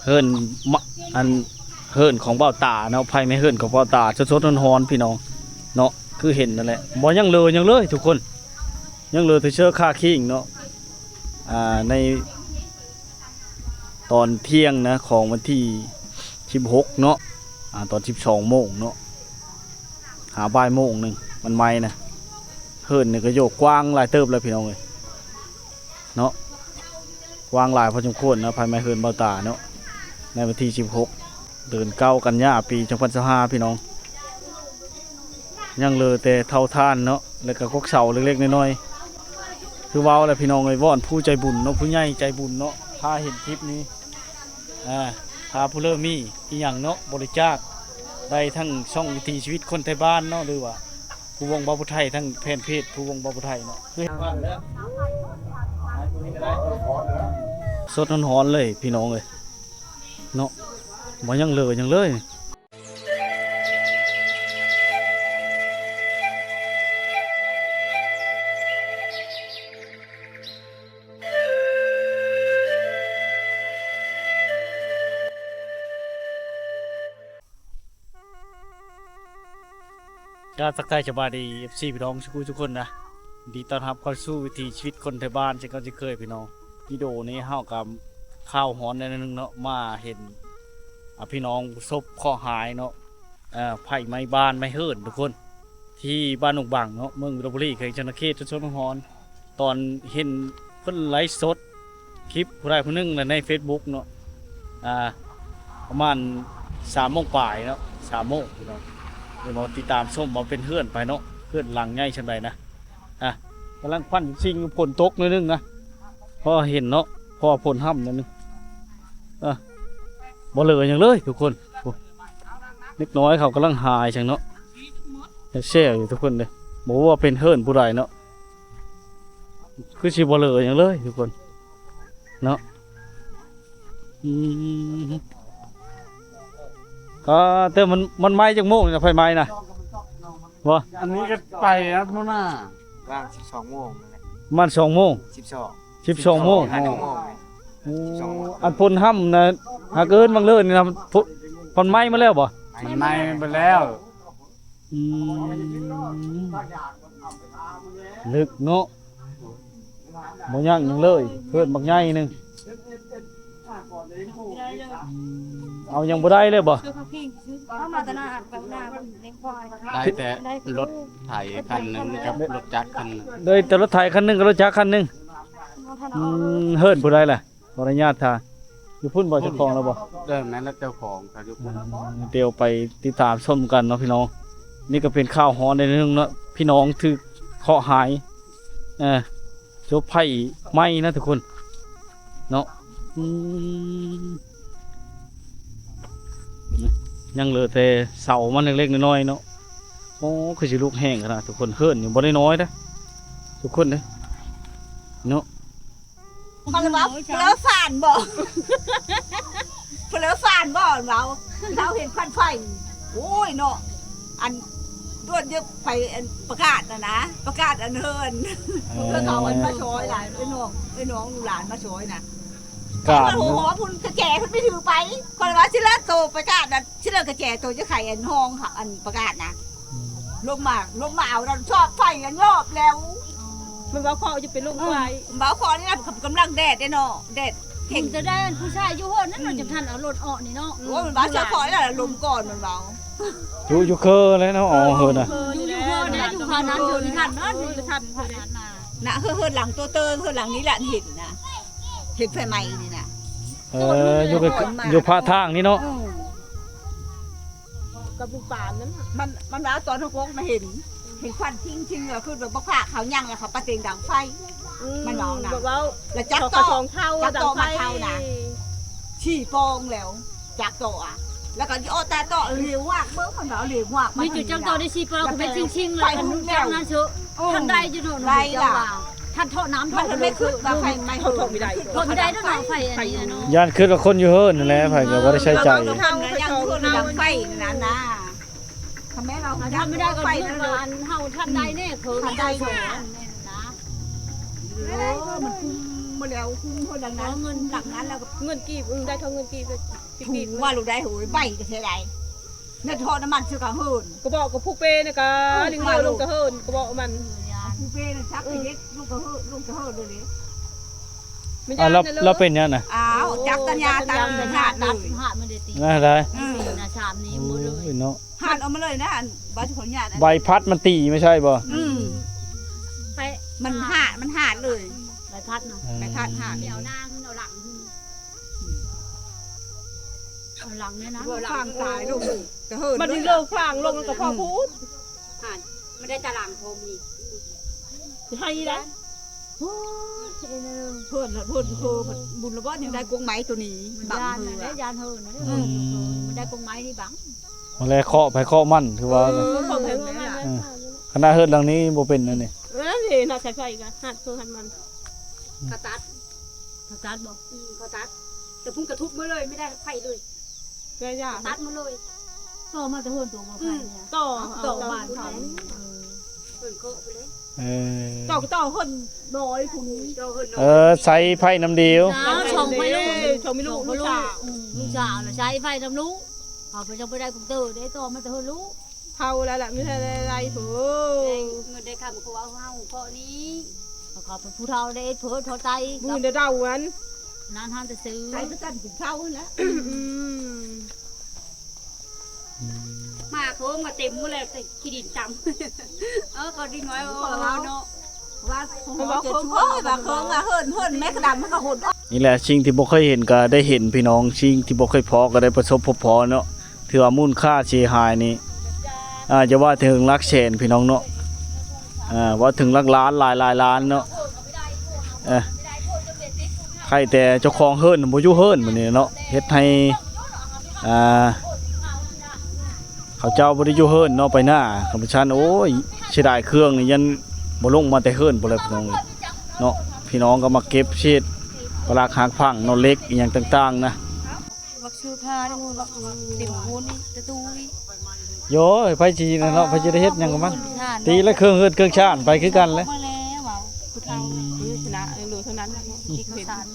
ເຮືອນມະ ອັນ ເຮືອນຂອງບ່າວຕາເນາະ ໄຟໄໝ້ເຮືອນຂອງບ່າວຕາ ສົດໆຮ້ອນໆ ພີ່ນ້ອງເນາະ ຄືເຫັນນັ້ນແຫຼະ ບໍ່ຍັງເຫຼືອຫຍັງເລີຍທຸກຄົນ ຍັງເຫຼືອແຕ່ເຊື້ອຄາຄີງເນາະ ອ່າ ໃນຕອນທ່ຽງນະ ຂອງວັນທີສິບຫົກເນາະ ອ່າ ຕອນສິບສອງໂມງເນາະ ຫາບ່າຍໂມງໜຶ່ງ ມັນໄໝ້ນະ ເຮືອນນີ້ກໍໂຍກກວ້າງຫຼາຍເຕີບແລ້ວ ພີ່ນ້ອງເອີຍ ເນາະ ກວ້າງຫຼາຍພໍສົມຄວນເນາະ ໄຟໄໝ້ເຮືອນບ່າວຕາເນາະ ໃນວັນທີສິບຫົກ ເດືອນເກົ້າ ກັນຍາ ປີສອງພັນຊາວຫ້າ ພີ່ນ້ອງ ຍັງເຫຼືອແຕ່ເຕົາຖ່ານເນາະ ແລ້ວກໍກົກເສົາເລັກໆນ້ອຍໆ ຄືເວົ້າແຫຼະ ພີ່ນ້ອງເອີຍ ວອນຜູ້ໃຈບຸນເນາະ ຜູ້ໃຫຍ່ໃຈບຸນເນາະ ຖ້າເຫັນຄລິບນີ້ ອ່າ ຖ້າຜູ້ເລີມີອີ່ຫຍັງເນາະ ບໍລິຈາກໄດ້ທັງຊ່ອງວິຖີຊີວິດຄົນໄທບ້ານເນາະ ຫຼືວ່າພູວົງເບົາຜູ້ໄທ ທັງແຟນເພຈພູວົງເບົາຜູ້ໄທເນາະ ຄື ສົດຮ້ອນໆເລີຍພີ່ນ້ອງເອີຍເນາະ ບໍ່ຍັງເຫຼືອຫຍັງເລີຍ. ກາບທັກທາຍສະບາຍດີ ເອັຟຊີ ພີ່ນ້ອງທຸກຜູ້ທຸກຄົນນະ ຍິນດີຕ້ອນຮັບເຂົ້າສູ່ວິຖີຊີວິດຄົນໄທບ້ານເຊັ່ນເກົ່າເຊັ່ນເຄີຍພີ່ນ້ອງ. ວິດີໂອນີ້ເຮົາກໍຂ່າວຮ້ອນແນວໜຶ່ງເນາະ ມາເຫັນ ອ່າ ພີ່ນ້ອງປະສົບເຄາະຮ້າຍເນາະ ເອີ ໄຟໄໝ້ບ້ານໄໝ້ເຮືອນທຸກຄົນ ທີ່ບ້ານດົງບັງເນາະ ເມືອງວິລະບູລີ ແຂວງສະຫວັນນະເຂດ ສົດໆຮ້ອນໆ ຕອນເຫັນເພິ່ນໄລຟ໌ສົດຄລິບຜູ້ໃດຜູ້ໜຶ່ງໃນເຟສບຸກເນາະ ອ່າ ປະມານສາມໂມງປາຍເນາະ ສາມໂມງພີ່ນ້ອງ ດຽວມາຕິດຕາມຊົມວ່າເປັນເຮືອນໃຜເນາະ ເຮືອນຫຼັງໃຫຍ່ສ່ຳໃດນະ ອ່າ ກຳລັງຄວັນຊິງຢູ່ ຝົນຕົກໜ້ອຍໜຶ່ງນະ ພໍເຫັນເນາະ ເພາະວ່າຝົນຮ່ຳໜ້ອຍໜຶ່ງ ອ່າ ບໍ່ເຫຼືອຫຍັງເລີຍທຸກຄົນ ໂອ້ ເດັກນ້ອຍເຂົາກຳລັງຫາຫຍັງເນາະ ແຊວຢູ່ທຸກຄົນເດ້ ບໍ່ຮູ້ວ່າເປັນເຮືອນຜູ້ໃດເນາະ ຄືຊິບໍ່ເຫຼືອຫຍັງເລີຍທຸກຄົນເນາະ ອືມ ອ່າ ແຕ່ມັນ ມັນໄໝ້ຈັກໂມງນີ້ນະ ໄຟໄໝ້ນະ ບໍ່ ອັນນີ້ກໍໄປແລ້ວພຸ້ນນະ ວ່າງສິບສອງໂມງນັ້ນແຫຼະ ປະມານສອງໂມງ ສິບສອງ ສິບສອງໂມງ ສິບສອງ ຫາໜຶ່ງໂມງ ໂອ້ ສິບສອງໂມງ ອັນຝົນຮ່ຳນະ ຫາກເອີ້ນບັງເລີນນີ້ນະ ມັນ ມັນໄໝ້ໝົດແລ້ວບໍ່ ມັນໄໝ້ໝົດແລ້ວ ອືມ ເລິກເນາະ ບໍ່ຍັງຫຍັງເລີຍ ເຮືອນບັກໃຫຍ່ໜຶ່ງ ອືມ ເອົາຫຍັງບໍ່ໄດ້ເລີຍບໍ່ ເອົາມາແຕ່ໜ້າ ແບບໜ້າເລ້ງຄວາຍ ໄດ້ແຕ່ລົດໄຖຄັນໜຶ່ງກັບລົດຈັກຄັນໜຶ່ງ ໄດ້ແຕ່ລົດໄຖຄັນໜຶ່ງກັບລົດຈັກຄັນໜຶ່ງ ອືມ ເຮືອນຜູ້ໃດລະ? ຂໍອະນຸຍາດຖ້າ ຢູ່ພຸ້ນບໍ່ ເຈົ້າຂອງລະບໍ່? ເອີ ແມ່ນລະ ເຈົ້າຂອງເຂົາຢູ່ພຸ້ນ ອືມ ດຽວໄປຕິດຕາມຊົມກັນເນາະພີ່ນ້ອງ ນີ້ກໍເປັນຂ່າວຮ້ອນໜ້ອຍໜຶ່ງເນາະ ພີ່ນ້ອງຖືກເຄາະຮ້າຍ ເອີ ສົບໄຟໄໝ້ນະທຸກຄົນເນາະ ອືມ ຍັງເຫຼືອແຕ່ເສົາມັນເລັກໆນ້ອຍໆເນາະ ໂອ້ ຄືຊິລຸກແຮງຂະໜາດທຸກຄົນ ເຮືອນນີ້ບໍ່ໄດ້ນ້ອຍເດ້ ທຸກຄົນເດ້ ເນາະ ມັນລະວ່າເລີຟານບໍ່ ເລີຟານບໍ່ ເວົ້າ ລາວເຫັນຄວັນໄຟ ໂອ້ຍເນາະ ອັນ ດວນເດີໄປ ອັນ ປະກາດນະນະ ປະກາດອັນເຮືອນ ເອີ ເພິ່ນເຂົາອັນມາຊ່ອຍຫຼາຍ ເອີ ນ້ອງ ເອີ ນ້ອງລູກຫຼານມາຊ່ອຍນະ ການ ໂອ້ໂຫ ພຸ້ນກະແຈເພິ່ນໄປຖືໄປ ຂ້ອຍວ່າຊິເລີໂຕປະກາດນະ ຊິເລີກະແຈໂຕຈະໄຂອັນຫ້ອງ ອັນປະກາດນະ ອືມ ລົງມາ ລົງມາເອົານັ້ນຊອບໄຟອັນຍອບແລ້ວ ມັນວ່າຂໍຢູ່ເປັນລົງໄຟ ເອີ ມັນວ່າຂໍນີ້ນະ ກຳລັງແດດເດ້ເນາະ ແດດແຮງ ຈະໄດ້ອັນຜູ້ຊາຍຢູ່ເຮືອນນັ້ນ ອືມ ຈັ່ງທັນເອົາລົດອອກນີ້ເນາະ ໂອ້ຍ ມັນວ່າຊອບຂໍນີ້ລະລົມກ່ອນ ມັນເວົ້າ ຢູ່ ຢູ່ເຄີແລ້ວເນາະ ເອີ ເຮີນະ ຢູ່ ຢູ່ເຄີນະ ຢູ່ຄາວນັ້ນ ຢູ່ອີ່ຫັ້ນເນາະ ຢູ່ທັນເທົ່ານັ້ນນະ ນະ ເຮືອນ ເຮືອນຫຼັງໂຕເຕີ ເຮືອນຫຼັງນີ້ແຫຼະເຫັນນະ ເຫັນໄຟໄໝ້ນີ້ນະ ເອີ ຢູ່ ຢູ່ພາກທາງນີ້ເນາະ ເອີ ກັບລູກປານນັ້ນ ມັນ ມັນວ່າຕອນຫົກໂມງນະເຫັນ ເຫັນຄວັນທິງໆ ຄືແບບບໍ່ພາເຂົາຍັງ ແລ້ວເຂົາປະເຕັງດັງໄຟ ອືມ ມັນເວົ້ານະ ແລ້ວຈັກຕໍ່ ຈັກຕໍ່ມາເຂົານະ ສີ່ປອງແລ້ວ ຈັກຕໍ່ອະ ແລ້ວກໍອອກຕາຕໍ່ເລວຫວາກເບິ່ງ ມັນວ່າເລວຫວາກ ມີຈຸດຈັກຕໍ່ໄດ້ສີ່ປອງ ກໍເປັນຊິງໆ ແລ້ວໄຟຮຸນແລ້ວ ທັນໄດ້ຢູ່ເນາະ ໄດ້ລະ ທັນເທາະນ້ຳ ມັນໄມ່ຄືວ່າໄຟໄໝ້ເຮົາເທາະບໍ່ໄດ້ ເທາະບໍ່ໄດ້ເນາະ ໄຟອັນນີ້ເນາະ ຢ້ານຄິດວ່າຄົນຢູ່ເຮືອນນັ້ນແຫຼະ ໃຜກໍບໍ່ໄດ້ໃສ່ໃຈ ຍັງເຮືອນດັງໄຟນັ້ນນະ ຄັນແມ່ນເຮົາ ເຮົາ ເຮົາທັນໄດ້ແນ່ ເພິ່ນໄດ້ແນ່ນະ ໂອ້ ມັນ ບໍ່ແລ້ວ ຄຸມເຮົາຫຼັງນັ້ນ ເງິນຫຼັງນັ້ນແລ້ວກໍ ເງິນກີບ ອືມ ໄດ້ເທົ່າເງິນກີບ ສິບກີບ ວ່າລູກໄດ້ ໂອ້ຍ ໄປກໍເສຍດາຍ ເງິນທໍ່ນ້ຳມັນຊື້ກະເຮີນ ກະບອກກະຜູ້ເປນະກະ ລິງເຫຼືອລົງກະເຮີນ ກະບອກມັນ ຜູ້ເປນະຈັກໄປເຮັດ ລົງກະເຮີນ ລົງກະເຮີນເລີຍ ລາວເປັນຫຍັງນະ? ອ້າວ ຈັກຕະຍາຕັດຫາດເລີຍ ຫາດມັນໄດ້ຕີ ເປັນນະ ສາມນິ້ວໝົດເລີຍ ໂອ້ຍເນາະ ຫາດອອກມາເລີຍນະ ອັນ ໃບພັດມັນຕີ ບໍ່ໃຊ່ບໍ່? ອືມ ມັນຫາດ ມັນຫາດເລີຍ ໃບພັດນະ ເອີ ໃບພັດຫາດ ເອົາໜ້າຂຶ້ນ ເອົາຫຼັງຂຶ້ນ ເອົາຫຼັງນີ້ນະ ເອົາຫຼັງ ຂາງຕາຍລົງ ກະເຮີນ ບັດນີ້ເລີກຂາງລົງກະພໍພູດ ຫາດ ມັນໄດ້ຕາຫຼັງພໍມີ ຊິໃຫ້ໄດ້ ໂອ້ຍ ເພິ່ນລະ ເພິ່ນຄືບຸນລະບໍ່ ຍັງໄດ້ກົງໄມ້ໂຕນີ້ ບັງເຮືອ ຢ້ານເຮີນນະ ອືມ ມັນໄດ້ກົງໄມ້ນີ້ບັງ ມາແລເຄາະໃຜເຄາະມັນ ຄືວ່າ ເອີ ຂອງໃຜຂອງມັນ ເອີ ຂະໜາດເຮືອນຫຼັງນີ້ບໍ່ເປັນອັນນີ້ ເອີ ນີ້ນະ ສາຍໄຟກະຫາດເພິ່ນຫາດມັນ ເຂົາຕັດ ເຂົາຕັດບໍ່? ອືມ ເຂົາຕັດ ແຕ່ພຸ້ນກະທຸບໝົດເລີຍ ບໍ່ໄດ້ໄຟເລີຍ ເພື່ອຢາກຕັດໝົດເລີຍ ຕໍ່ມາແຕ່ເຮືອນໂຕບໍ່ໄຟ ອືມ ນີ້ ຕໍ່ ຕໍ່ ຕໍ່ ຕໍ່ບ້ານເຂົາ ເອີ ເພິ່ນເຄາະໄປເລີຍ ເອີ ຕໍ່ ຕໍ່ເຮືອນນ້ອຍພຸ້ນ ຕໍ່ເຮືອນນ້ອຍ ເອີ ໃຊ້ໄຟນຳດຽວ ສອງໄຟລູກ ສອງໄຟລູກ ສອງໄຟລູກ ລູກສາວ ອືມ ລູກສາວນະໃຊ້ໄຟນຳລູກ ເຂົາເພິ່ນຍັງບໍ່ໄດ້ກຸງເຕີເດ້ ຕໍ່ມາແຕ່ເຮືອນລູກ ເຖົ້າແລ້ວລະ ມີແຕ່ໄລ່ໆ ເພິ່ນ ໄດ້ເງິນໄດ້ຄຳກະເວົ້າເຮົາເພາະນີ້ ເຂົາເປັນຜູ້ເຖົ້າໄດ້ເພິ່ນເຖົ້າໄຕ ບໍ່ໄດ້ເດົາອັນ ນັ້ນຫັ້ນແຕ່ຊື້ ໄຕປະຈັນກິນເຂົ້າຫັ້ນແຫຼະ ອືມ ອືມ ມາໂຄງມາເຕັມໝົດແລ້ວ ແຕ່ຂີ້ດິນຕຳ ເອີ ເຂົາດິນໄວ້ ເອີ ເວົ້າເນາະ ວ່າ ວ່າໂຄງ ວ່າໂຄງ ວ່າເຮີນ ເຮີນແມ່ກະດຳມັນກະຫົດ ນີ້ແຫຼະ ສິ່ງທີ່ບໍ່ເຄີຍເຫັນກະໄດ້ເຫັນ ພີ່ນ້ອງ ສິ່ງທີ່ບໍ່ເຄີຍພໍກະໄດ້ປະສົບພົບພໍເນາະ ຖືວ່າມູນຄ່າເສຍຫາຍນີ້ ອາ ຢ່າວ່າເຖິງຫຼັກແສນພີ່ນ້ອງເນາະ ອາ ວ່າເຖິງຫຼັກລ້ານ ຫຼາຍໆລ້ານເນາະ ເອີ ໃຜແຕ່ເຈົ້າຂອງເຮືອນບໍ່ຢູ່ເຮືອນບາດນີ້ເນາະ ເຮັດໃຫ້ ອາ ເຂົາເຈົ້າບໍ່ໄດ້ຢູ່ເຮືອນເນາະ ໄປໜ້າ ຄັນບໍ່ຊັ້ນ ໂອ້ຍ ເສຍດາຍເຄື່ອງນີ້ ຍັນບໍ່ລົງມາແຕ່ເຮືອນພຸ້ນແຫຼະ ພີ່ນ້ອງເອີຍເນາະ ພີ່ນ້ອງກະມາເກັບເສດປະຫຼັກຫັກພັງເນາະ ເຫຼັກອີ່ຫຍັງຕ່າງໆນະ. ບັກຊູທານ ບັກເຕັມໂພນນີ້ ຕະຕູນີ້ ໂຢຍ ໃຜຊິນັ້ນເນາະ ໃຜຊິໄດ້ເຮັດຫຍັງກັບມັນ ຕີແລ້ວເຄື່ອງເຮືອນເຄື່ອງຊານໄປຄືກັນແຫຼະ ມາແລ້ວວ່າຜູ້ເຖົ້າ ອືມ ຊະນະ ເອີ ເຫຼືອເທົ່ານັ້ນ ທີ່ເຂົາສານ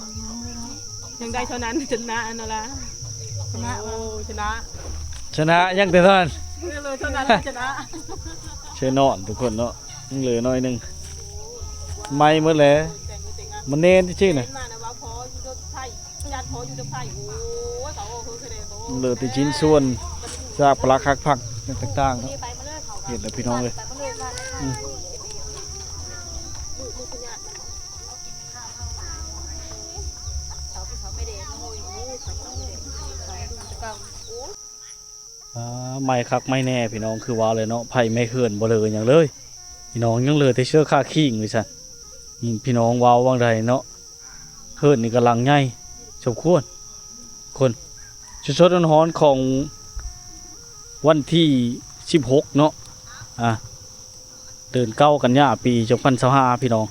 ຍັງໄດ້ເທົ່ານັ້ນ ຊະນະນັ້ນລະ ຊະນະ ໂອ້ ຊະນະ ຊະນະ ຍັງແຕ່ເທົ່ານັ້ນ ເຫຼືອເທົ່ານັ້ນ ຊະນະ ເຊີນນອນທຸກຄົນເນາະ ຍັງເຫຼືອໜ້ອຍໜຶ່ງ ໄໝ້ໝົດແຫຼະ ມັນແນ່ນຊື່ໆນະ ເຫຼືອແຕ່ຊິ້ນສ່ວນ ຊາກປະຫຼັກຫັກພັງຕ່າງໆເນາະ ເຫັນແລ້ວພີ່ນ້ອງເອີຍ ອືມ ອາ ໄໝ້ຄັກໄໝ້ແນ່ພີ່ນ້ອງ ຄືວ່າແຫຼະເນາະ ໄຟໄໝ້ເຮືອນບໍ່ເຫຼືອຫຍັງເລີຍ ພີ່ນ້ອງ ຍັງເຫຼືອແຕ່ເຊື້ອຄາຄີງວ່າຊັ້ນ ນີ້ພີ່ນ້ອງເວົ້າວ່າງໃດເນາະ ເຮືອນນີ້ກຳລັງໃຫຍ່ສົມຄວນ ຄົນ ສົດໆຮ້ອນໆຂອງວັນທີສິບຫົກເນາະ ອາ ເດືອນເກົ້າກັນຍາປີສອງພັນຊາວຫ້າ ພີ່ນ້ອງ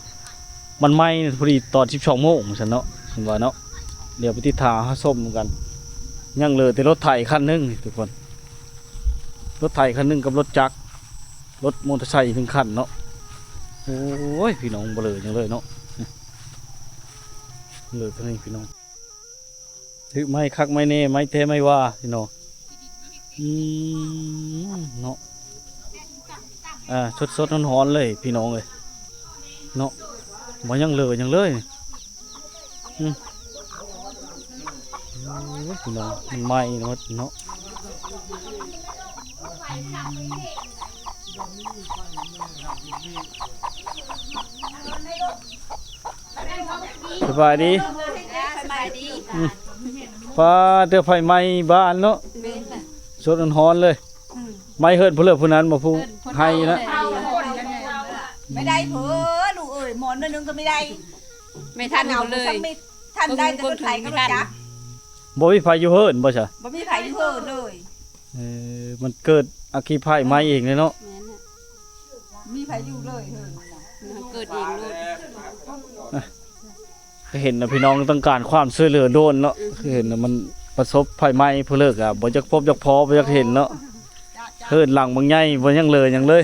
ມັນໄໝ້ພໍດີຕອນສິບສອງໂມງຊັ້ນເນາະ ເຫັນວ່າເນາະ ດຽວໄປຕິດຕາມຮັບຊົມນຳກັນ ຍັງເຫຼືອແຕ່ລົດໄຖຄັນໜຶ່ງທຸກຄົນ ລົດໄຖຄັນໜຶ່ງກັບລົດຈັກ ລົດມໍເຕີໄຊໜຶ່ງຄັນເນາະ ໂອ້ຍ ພີ່ນ້ອງ ບໍ່ເຫຼືອຫຍັງເລີຍເນາະ ເຫຼືອເທົ່ານີ້ພີ່ນ້ອງ ຖືກໄໝ້ຄັກໄໝ້ແນ່ ໄໝ້ແທ້ໄໝ້ວ່າພີ່ນ້ອງ ອືມ ເນາະ ອ່າ ສົດໆຮ້ອນໆເລີຍພີ່ນ້ອງເອີຍເນາະ ບໍ່ຍັງເຫຼືອຫຍັງເລີຍ ອືມ ໂອ້ຍ ພີ່ນ້ອງ ມັນໄໝ້ໝົດເນາະ ສະບາຍດີ ສະບາຍດີ ອືມ ປ້າ ເທື່ອໄຟໄໝ້ບ້ານເນາະ ແມ່ນລະ ສົດຮ້ອນໆເລີຍ ອືມ ໄໝ້ເຮືອນຜູ້ເລີກຜູ້ນັ້ນບໍ່ ຜູ້ ເຮືອນຜູ້ ໃຫ້ນະ ເອີ ໄມ່ໄດ້ເພິ່ນ ລູກເອີຍ ໝອນໜ້ອຍໜຶ່ງກະໄມ່ໄດ້ ໄມ່ທັນເອົາເລີຍ ທັນໄດ້ແຕ່ລົດໄຖກັບລົດຈັກ ບໍ່ມີໃຜຢູ່ເຮືອນບໍ່ຊະ ບໍ່ມີໃຜຢູ່ເຮືອນເລີຍ ເອີ ມັນເກີດອັກຄີໄພໄໝ້ເອງເລີຍເນາະ ແມ່ນລະ ມີໃຜຢູ່ເລີຍເຮືອນ ເກີດເອງໂລດ ກະເຫັນນະພີ່ນ້ອງ ຕ້ອງການຄວາມຊ່ວຍເຫຼືອດ່ວນເນາະ ອືມ ຄືເຫັນນະ ມັນປະສົບໄພໄໝ້ ຜູ້ເລີກກະບໍ່ຢາກພົບຢາກພໍ ບໍ່ຢາກເຫັນເນາະ ເຮືອນຫຼັງບັກໃຫຍ່ ບໍ່ຍັງເຫຼືອຫຍັງເລີຍ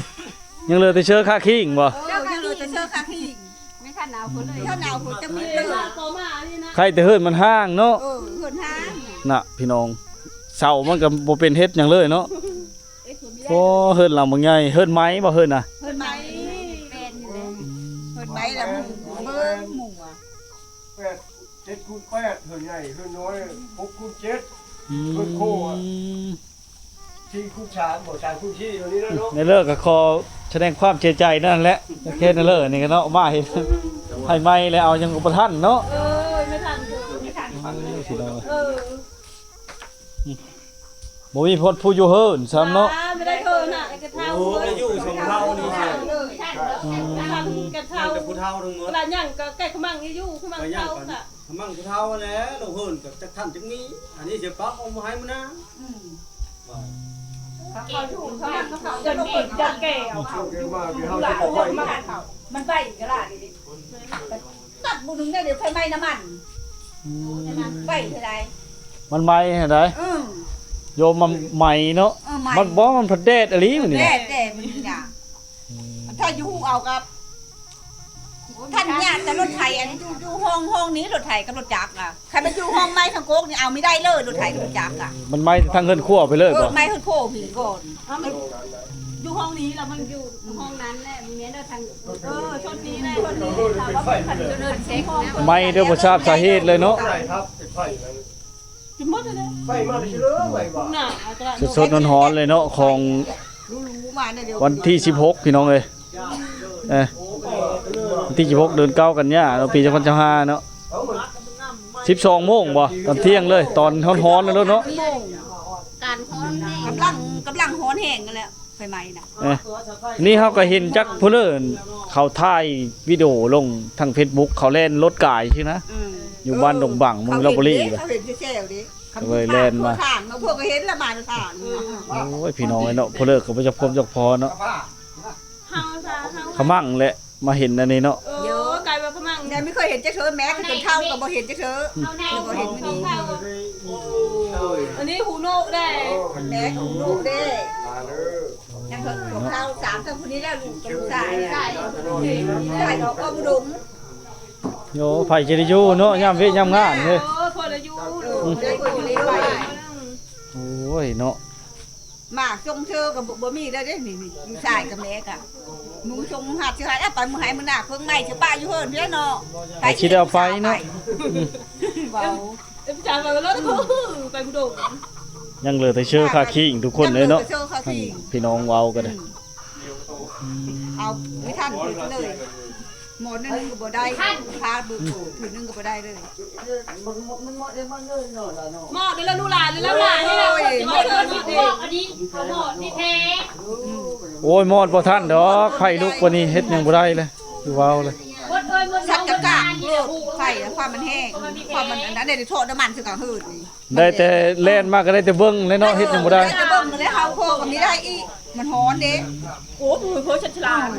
ຍັງເຫຼືອແຕ່ເຊີຄາຄີງບໍ່ ເອີ ຍັງເຫຼືອແຕ່ເຊີຄາຄີງ ໄມ່ທັນນະ ຖ້າໜາວພຸ້ນຈະມີເຕີບ ໃຄ່ແຕ່ເຮືອນມັນຮ້າງເນາະ. ເອີ ເຮືອນຮ້າງນະພີ່ນ້ອງ ເສົາມັນກໍບໍ່ເປັນເຮັດຫຍັງເລີຍເນາະ. ໂອ້ ເຮືອນຫຼັງບັກໃຫຍ່ ເຮືອນໄມ້ບໍ່ ເຮືອນນະ? ເຮືອນໄມ້ ເຮືອນໄມ້ລະໝູ່ ເບີໝູ່ອະ ແປດ ເຈັດຄູນແປດ ເຮືອນໃຫຍ່ ເຮືອນນ້ອຍ ຫົກຄູນເຈັດ ອືມ ເຮືອນໂຄງ ສີ່ຄູນສາມ ບໍ່ ສາມຄູນສີ່ ເທົ່ານີ້ແຫຼະເນາະ. ໃນເລີກກໍຂໍສະແດງຄວາມເສຍໃຈນັ້ນແຫຼະ ໂອເຄ ໃນເລີກນີ້ກໍເນາະ ມາເຫັນ ໃຫ້ໃໝ່ແລ້ວ ເອົາຫຍັງກໍບໍ່ທັນເນາະ. ເອີ ບໍ່ທັນ ເອີ ບໍ່ທັນ ພີ່ນ້ອງ ເອີ ບໍ່ມີຄົນຜູ້ຢູ່ເຮືອນຊ້ຳເນາະ. ບໍ່ໄດ້ເທີນະ ໄອ້ກະເທົາ ໂອ້ ຢູ່ຊົນເຜົ່ານີ້ ເອີ ກະເທົາ ກະເທົາ ແຕ່ຜູ້ເຖົ້າທັງໝົດ ລະຫຍັງກໍໃກ້ຂະມັງຢູ່ ຂະມັງເຖົ້າກະ ຂະມັງຜູ້ເຖົ້າຫັ້ນແຫຼະ. ໂລກເຮືອນກໍຈັກທັນຈັກມີ ອັນນີ້ຊິປັບເອົາບໍ່ໃຫ້ມື້ໜ້າ ອືມ ເຂົາຢູ່ ເຂົາ ເຂົາຈະລົງ ຈະແກ່ເອົາ ເຂົາຢູ່ ມັນໄປກໍລະ ຕັດບໍ່ໜຶ່ງໄດ້ ດຽວໄຟໄໝ້ນ້ຳມັນ ອືມ ໄຟເທົ່າໃດ ມັນໄໝ້ຫັ້ນໃດ ເອີ ໂຍມ ມັນໄໝ້ເນາະ. ເອີ ໄໝ້ ມັນບໍ່ ມັນພັດແດດອີ່ຫຼີ ມື້ນີ້ ແດດ ແດດມື້ນີ້ນະ. ອືມ ຖ້າຢູ່ເອົາກັບ ທ່ານຍາດແຕ່ລົດໄຖ ອັນຢູ່ ຢູ່ຫ້ອງ ຫ້ອງນີ້ລົດໄຖກັບລົດຈັກນະ ຄັນມັນຢູ່ຫ້ອງໄມ້ທາງໂກກນີ້ ເອົາບໍ່ໄດ້ເລີຍ ລົດໄຖກັບລົດຈັກອະ. ມັນໄໝ້ທາງເຮືອນຄົວໄປເລີຍບໍ່? ເອີ ໄໝ້ເຮືອນຄົວພີ້ກ່ອນ ເອົາ ມັນຢູ່ຫ້ອງນີ້ ລະມັນຢູ່ຫ້ອງນັ້ນແຫຼະ ມີແມ່ນເດີ ທາງ ເອີ ຊົນນີ້ແຫຼະ ຊົນນີ້ ໄໝ້ໂດຍບໍ່ຊາບສາເຫດເລີຍເນາະ. ຈົນໝົດແລ້ວເດ້ ໄຟມາເລີຍ ໄຟມາເລີຍ ໜາວ ສົດໆຮ້ອນໆເລີຍເນາະ ຂອງວັນທີສິບຫົກ ພີ່ນ້ອງເອີຍ ເອີ ວັນທີສິບຫົກ ເດືອນເກົ້າ ກັນຍາເນາະ ປີສອງພັນຊາວຫ້າເນາະ. ສິບສອງໂມງບໍ່ ຕອນທ່ຽງເລີຍ ຕອນຮ້ອນໆນັ້ນໂລດເນາະ. ການຮ້ອນແຮງ ກຳລັງ ກຳລັງຮ້ອນແຮງນັ້ນແຫຼະ ໄຟໄໝ້ນະ. ເອີ ນີ້ເຮົາກໍເຫັນຈັກຜູ້ເລີ້ນ ເຂົາຖ່າຍວິດີໂອລົງທາງເຟສບຸກ ເຂົາແລ່ນລົດກາຍຊີ້ນະ ອືມ ຢູ່ບ້ານດົງບັງ ເມືອງລະບູລີ ເຂົາເຫັນເດ້ ເຂົາເຫັນແຊວເດ້ ກໍເລີຍແລ່ນມາ ຜ່ານມາ ພວກກໍເຫັນລະມາຜ່ານ. ໂອ້ຍ ພີ່ນ້ອງເອີຍເນາະ ຜູ້ເລີ້ນກໍບໍ່ຈັກພົບຈັກພໍເນາະ. ເຮົາຊະ ເຮົາ ຂະມັງແຫຼະ ມາເຫັນອັນນີ້ເນາະ. ເອີ ກາຍວ່າຂະມັງ ແຕ່ບໍ່ເຄີຍເຫັນຈັກເທື່ອ ແມ້ແຕ່ຈົນເຖົ້າກໍບໍ່ເຫັນຈັກເທື່ອ ເຮົາເນາະ ບໍ່ເຫັນມື້ນີ້. ໂອ້ຍ ອັນນີ້ຫູໜູເດ້ ແມ້ຫູໜູເດ້ ຍັງເຖິງຂອງເຮົາສາມ ທັງຜູ້ນີ້ແລ້ວ ລູກກັບລູກຊາຍ ຊາຍ ຊາຍກໍບໍ່ດົງ. ໂອ້ ໃຜຈະໄດ້ຢູ່ເນາະ ຍາມວຽກຍາມງານເດ້. ເອີ ພໍໄດ້ຢູ່ ອືມ ໄດ້ຢູ່ໄດ້ໄປ. ໂອ້ຍເນາະ ໝາກຊົງເຊີກໍບໍ່ ບໍ່ມີແລ້ວເດ້ນີ້ ນີ້ ລູກຊາຍກັບແມ່ກໍນຸ່ງຊົງຫັດຊິໃຫ້ ເອົາໄປມື້ໃຫ້ມື້ໜ້າ ເຄື່ອງໃໝ່ຊິປະຢູ່ເຮືອນພີ້ແຫຼະເນາະ. ໃຜຊິໄດ້ເອົາໄປເນາະ ເວົ້າ ເອີ ຈານວ່າລະຄືໄປບໍ່ດົງ ຍັງເຫຼືອແຕ່ເຊີຄາຄີງທຸກຄົນເລີຍເນາະ ຍັງເຫຼືອແຕ່ເຊີຄາຄີງ ພີ່ນ້ອງເວົ້າກໍໄດ້. ອືມ ອືມ ເອົາໄປທັນເລີຍ ໝໍ້ໜຶ່ງກໍບໍ່ໄດ້ ພາບຸກຖືໜຶ່ງກໍບໍ່ໄດ້ເລີຍ. ໝໍ້ເດີລະລູກຫຼານເດີລະຫຼານນີ້ລະ ໂອ້ຍ ໝໍ້ເດີລະລູກ ອັນນີ້ໝໍ້ນີ້ແທ້. ໂອ້ຍ ໝໍ້ບໍ່ທັນດອກ ໄຟລຸກປານນີ້ເຮັດຫຍັງບໍ່ໄດ້ເລີຍ ຄືເວົ້າເລີຍ. ສັດກະກາດໂລດ ໄຟຄວາມມັນແຮງ ຄວາມມັນອັນນັ້ນ ໄດ້ເທາະນ້ຳມັນໃສ່ກັນເຮີດນີ້. ໄດ້ແຕ່ແລ່ນມາກໍໄດ້ແຕ່ເບິ່ງແຫຼະເນາະ ເຮັດຫຍັງບໍ່ໄດ້ ໄດ້ແຕ່ເບິ່ງແຫຼະ. ເຮົາພໍກໍມີໄດ້ອີກ ມັນຮ້ອນເດ້. ໂອ້ ເພິ່ນເພິ່ນສະຫຼາດ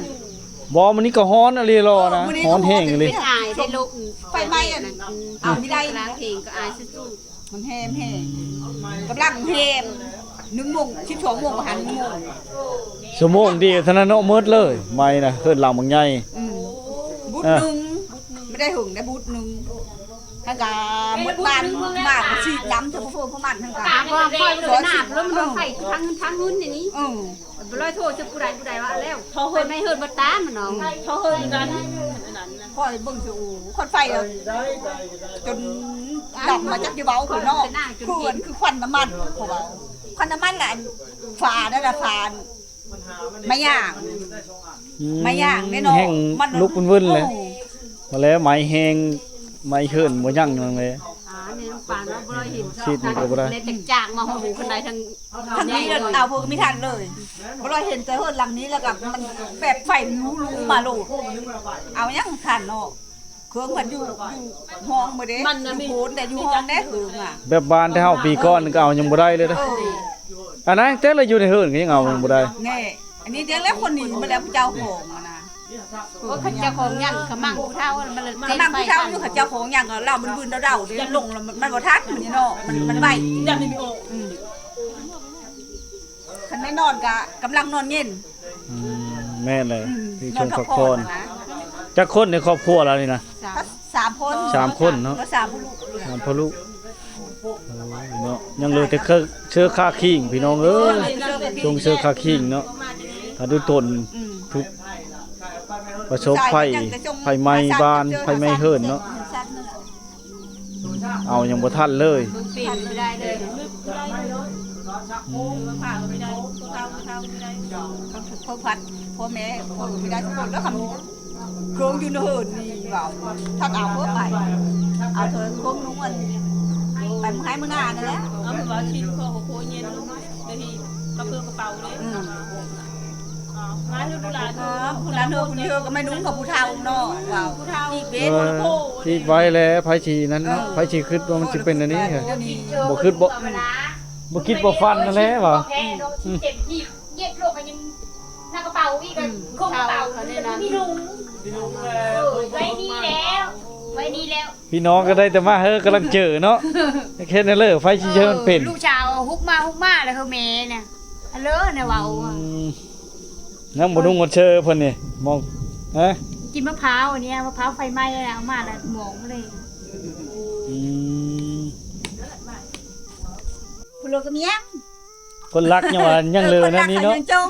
ບໍ່ ມື້ນີ້ກໍຮ້ອນອີ່ຫຼີຫຼໍ່ນະ ເອີ ມື້ນີ້ ຮ້ອນແຮງອີ່ຫຼີ ອາຍໄດ້ລູກ ໄຟໄໝ້ອັນ ອືມ ເອົາມີໄດ້ ກຳລັງເຮງກໍອາຍສຸດໆ ມັນແຮງແຮງ ກຳລັງແຮງ ໜຶ່ງໂມງ ສິບສອງໂມງ ບໍ່ທັນໜຶ່ງໂມງ ຊົ່ວໂມງດຽວເທົ່ານັ້ນເນາະ ໝົດເລີຍ ໄໝ້ນະ ເຮືອນຫຼັງບັກໃຫຍ່ ອືມ ບຸດໜຶ່ງ ບໍ່ໄດ້ຫຶງໄດ້ບຸດໜຶ່ງ. ທັງກະໝົດບ້ານມາກໍສີດນ້ຳ ຈະບໍ່ເພິ່ນພວກມັນທັງກະ ຕາບໍ່ຄ່ອຍບໍ່ໄດ້ນາບ ແລ້ວມັນໄຟທາງເງິນທາງເງິນນີ້ ເອີ ບໍ່ລອຍໂທຈະຜູ້ໃດຜູ້ໃດວ່າແລ້ວ ເຂົາເຮີດ ໄມ້ເຮີດບໍ່ຕາມເນາະ ເຂົາເຮີດກັນ ຂ້ອຍເບິ່ງຊິ ໂອ້ ຄວັນໄຟ ຈົນດຳມາຈັກຢູ່ເວົ້າພຸ້ນເນາະ ຄືອັນ ຄືຄວັນນ້ຳມັນ ເຂົາເວົ້າ ຄວັນນ້ຳມັນລະ ອັນຝານັ້ນລະ ຝາ ໄມ້ຫຍ້າງ ອືມ ໄມ້ຫຍ້າງເດ້ເນາະ ແຮງ ມັນລຸກວຸ້ນໆເລີຍ ໂອ້ ມາແລ້ວໄມ້ແຮງ ໄມ້ເຮີນບໍ່ຍັ່ງຫຍັງເລີຍ ອ່າ ໃນໂຮງການເນາະ ບໍ່ໄດ້ເຫັນ ຊີດນີ້ກໍບໍ່ໄດ້ ເລີຍຈາກມາໂຮງຄົນໃດທັງ ທັງນີ້ເລີຍ ເອົາພວກມີທັນເລີຍ ບໍ່ໄດ້ເຫັນແຕ່ເຮືອນຫຼັງນີ້ ແລ້ວກໍມັນແບບໄຟລຸລຸມາໂລດ ເອົາຫຍັງທັນເນາະ. ເຄື່ອງເພິ່ນຢູ່ ຢູ່ຫ້ອງບໍ່ເດ້ ມັນນະ ຢູ່ໂພນແຕ່ຢູ່ຫ້ອງແດ່ເຄື່ອງອະ ແບບບ້ານແຕ່ເຮົາປີກ່ອນກໍເອົາຍັງບໍ່ໄດ້ເລີຍເດ້ ເອີ ອັນນັ້ນແຕ່ລະຢູ່ໃນເຮືອນກໍຍັງເອົາຍັງບໍ່ໄດ້ ແນ່ ອັນນີ້ແຕ່ລະຄົນໜີມາແລ້ວ ເຈົ້າຂອງຫັ້ນນະ ໂອ້ ເຂົາເຈົ້າຂອງຫຍັງ ຂະມັງຜູ້ເຖົ້າ ມັນລະຂະມັງຜູ້ເຖົ້າຢູ່ ເຂົາເຈົ້າຂອງຫຍັງກໍເລົ່າບຶນໆເດົາໆເດ້ ລົງລະມັນບໍ່ທັນ ມັນນີ້ເນາະ ມັນ ມັນໄວ ອືມ ຄັນໄດ້ນອນກະກຳລັງນອນເຢັນ ອືມ ແມ່ນແຫຼະ ອືມ ຄືຊ່ວງພັກຜ່ອນ ນອນພັກຜ່ອນນະ ຈັກຄົນໃນຄອບຄົວລາວນີ້ນະ? ສາມ ສາມຄົນ ສາມຄົນເນາະ ສາມພໍ່ລູກ ສາມພໍ່ລູກ. ໂອ້ຍເນາະ ຍັງເຫຼືອແຕ່ເຊີຄາຄີງພີ່ນ້ອງເອີຍ ຊົງເຊີຄາຄີງເນາະ. ຖ້າດູຕົນ ອືມ ຖືກປະສົບໄພ ໄຟໄໝ້ບ້ານ ໄຟໄໝ້ເຮືອນເນາະ ເອົາຍັງບໍ່ທັນເລີຍ ເປັນໄປໄດ້ເລີຍ. ອືມ ເຂົາພັດ ພໍ່ແມ່ ພໍ່ແມ່ບໍ່ໄດ້ຈັກຄົນແລ້ວ ຄຳ ເຄື່ອງຢູ່ໃນເຮືອນນີ້ເວົ້າ ທັກເອົາເພິ່ນໄປ ເອົາເຖິງຄົນນວນ ໄປມື້ໃຫ້ມື້ໜ້ານັ້ນແຫຼະ. ເອົາເພິ່ນວ່າຊິນພໍ່ກໍໂຄເຢັນເດ້ ກະເພື່ອກະເປົາເດ້. ອືມ ມາເຮືອນລູກຫຼານ ເອີ ຜູ້ຫຼານເຮືອນຜູ້ນີ້ເຮີກໍແມ່ນຸ່ງກັບຜູ້ເຖົ້າເນາະ ເວົ້າ ອີກເວນ ເອີ ອີກໄວ້ແຫຼະ ໃຜຊິນັ້ນເນາະ ເອີ ໃຜຊິຄິດວ່າມັນຊິເປັນອັນນີ້ ບໍ່ຄິດບໍ່ ບໍ່ຄິດບໍ່ຝັນນັ້ນແຫຼະວ່າ ອືມ ເຈັບທີ່ ເຢັບໂລກກໍຍັງໜ້າກະເປົາອີກ ອືມ ຄົງກະເປົາ ເຂົານີ້ນະ ມີລຸງ ເອີ ໄວ້ນີ້ແລ້ວ ໄວ້ນີ້ແລ້ວ. ພີ່ນ້ອງກໍໄດ້ແຕ່ມາເຮີກຳລັງເຈີເນາະ ເຮັດແນວເລີ ໃຜຊິເຈີມັນເປັນ ລູກສາວຮຸກມາຮຸກມາແລ້ວເຮີແມ່ນະ ອະເລີນະເວົ້າ ອືມ ຍັງບໍ່ນຸ່ງຫົດເຊີເພິ່ນນີ້ ມອງ ຮະ ກິນມະພ້າວອັນນີ້ ມະພ້າວໄຟໄໝ້ ເອົາມາແລ້ວໝອງມາເລີຍ. ອືມ ຜູ້ເລີກກໍມີຫຍັງ ຄົນລັກຍັງວ່າຍັງເລີນັ້ນນີ້ເນາະ ຄົນລັກເຂົາຍັງຈົ່ງ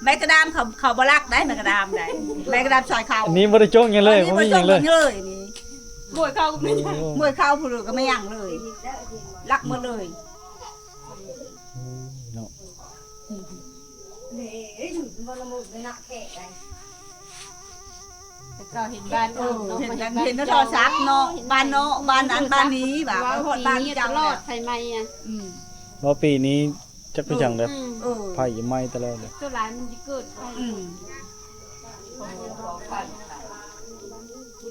ໄມ້ກະດາມເຂົາ ເຂົາບໍ່ລັກໄດ໋ ໄມ້ກະດາມໄດ໋ ໄມ້ກະດາມຊ່ອຍເຂົາ ອັນນີ້ບໍ່ໄດ້ຈົ່ງຫຍັງເລີຍ ອັນນີ້ບໍ່ຈົ່ງຫຍັງເລີຍ ບໍ່ຈົ່ງຫຍັງເລີຍນີ້ ໂອ້ຍ ເຂົາກໍມີ ໂອ້ຍ ເຂົາຜູ້ເລີກກໍມີຫຍັງເລີຍ ລັກໝົດເລີຍ ເນາະ. ແຕ່ເກົ່າເຫັນບ້ານ ເອີ ເຫັນ ເຫັນໃນໂທລະສັບເນາະ ບ້ານເນາະ ບ້ານນັ້ນບ້ານນີ້ວ່າ ຮອດບ້ານເຈົ້າຕະຫຼອດ ໄຟໄໝ້ອະ ອືມ ບໍ່ ປີນີ້ຈັກເປັນຫຍັງເດ້ ເອີ ໄຟໄໝ້ຕະຫຼອດເດ້ ສ່ວນຫຼາຍມັນຊິເກີດໄຟ ອືມ